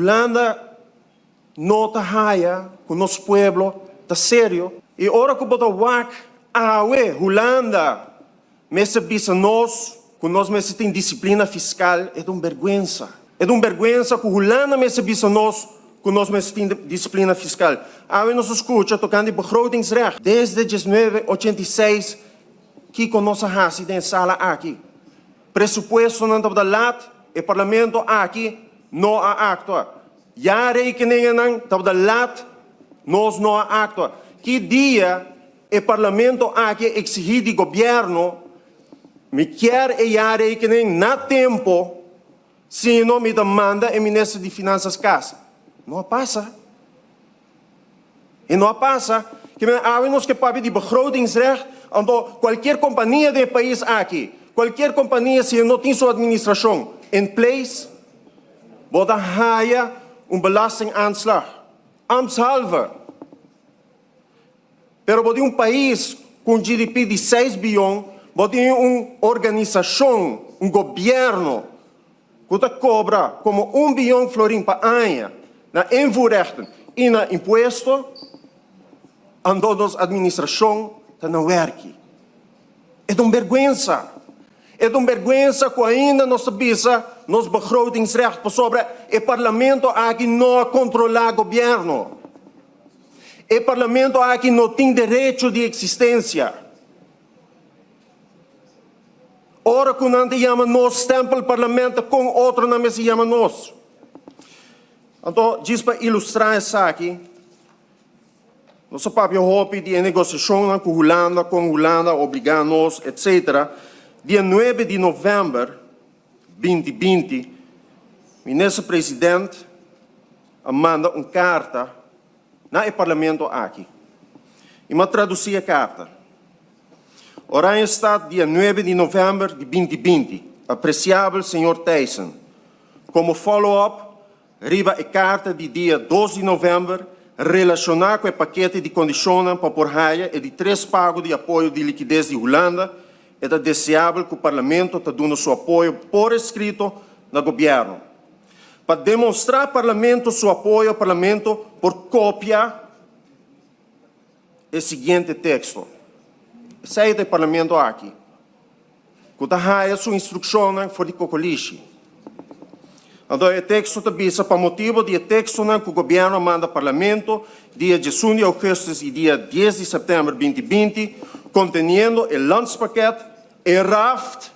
Hulanda no ta haya cu nos pueblo ta serio y ora cu bo ta wak awe Hulanda mester bisa nos cu nos mester tin disciplina fiscal e ta un berguensa. E ta un berguensa cu Hulanda mester bisa nos cu nos mester tin disciplina fiscal. Awe nos a scucha tocante begrotingsrecht desde 1986 kico nos a haci den e sala aki. Presupuestonan tabata lat, e parlamento aki no a actua. Jaarrekeningennan tabata lat, nos no a actua. Ki dia e parlamento aki a exigi di gobierno, mi kier e jaarrekening na tempo, sino mi ta manda e minister di finanzas cas. No a pasa. E no a pasa. Ke men awe nos ke papia di begrotingsrecht, anto cualkier compania den e pais aki, cualkier compania si e no tin su administracion in place, bo ta haya un belastingaanslag. Ambtshalve. Pero bo tin un pais cu un GDP di seis biyon, bo tin un organisacion, un gobierno ku ta kobra komo un biyon florin pa aña na invoerrechten i na impuesto, anto nos administrashon ta na wèrki. E ta un bèrgwensa. E ta un bèrgwensa ku ainda nos ta bisa nos begrotingsrecht pasobra e parlamento aki no a kontrolá gobièrnu. E parlamento aki no tin derecho di eksistensia. Ora ku nan ta yama nos stempelparlamento kon otronan mester yama nos? Anto, djis pa ilustrá esaki, nos a papia hopi di e negosiashonnan ku Hulanda, kon Hulanda a obligá nos, etsetera. Dia nuebe di novèmber 2020, Minister President a manda un karta na e parlamento aki. I mi a tradusí e karta. Oranjestad, dia nuebe di novèmber di 2020. Apresiabel señor Thijssen, komo follow-up riba e karta di dia 2 di novèmber relashoná ku e pakete di kondishonnan pa por haya e di tres pago di apoyo di likides di Hulanda, e ta deseabel ku Parlamento ta duna su apoyo por eskrito na gobièrnu. Pa demonstrá Parlamento su apoyo Parlamento por kopia e siguiente teksto, Esei ta e Parlamento aki, ku ta haya su instrukshonnan for di kokolishi. Anto e teksto ta bisa, Pa motibu di e tekstonan ku gobièrnu a manda Parlamento dia 11 di ougùstus i dia 10 di sèptèmber 2020, konteniendo e landspakket, e raft,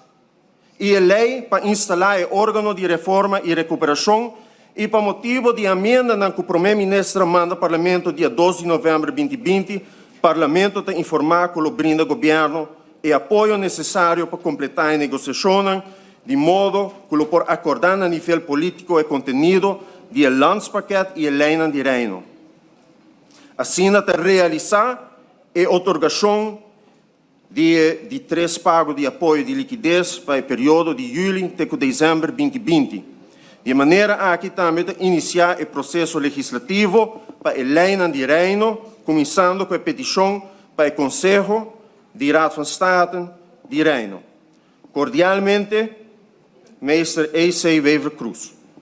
i e lei pa instalá e órgano di reforma i rekuperashon i pa motibu di amiendanan ku Promé Minister a manda Parlamento dia 2 di novèmber 2020, Parlamento ta informá ku lo brinda Gobièrnu e apoyo nesesario pa kompletá e negosiashonnan di modo ku lo por akordá na nivel polítiko e kontenido di e landspakket i e leinan di Reino. Asina ta realisá e otorgashon Di e di tres pago di apoyo di likides pa e periodo di yüli te ku desèmber 2020. Di e manera aki tambe ta inisiá e proseso legislativo pa e leinan di Reino, kuminsando ku e petishon pa e Konseho di Raad van State di Reino. Kordialmente, Meester AC. Wever-Croes.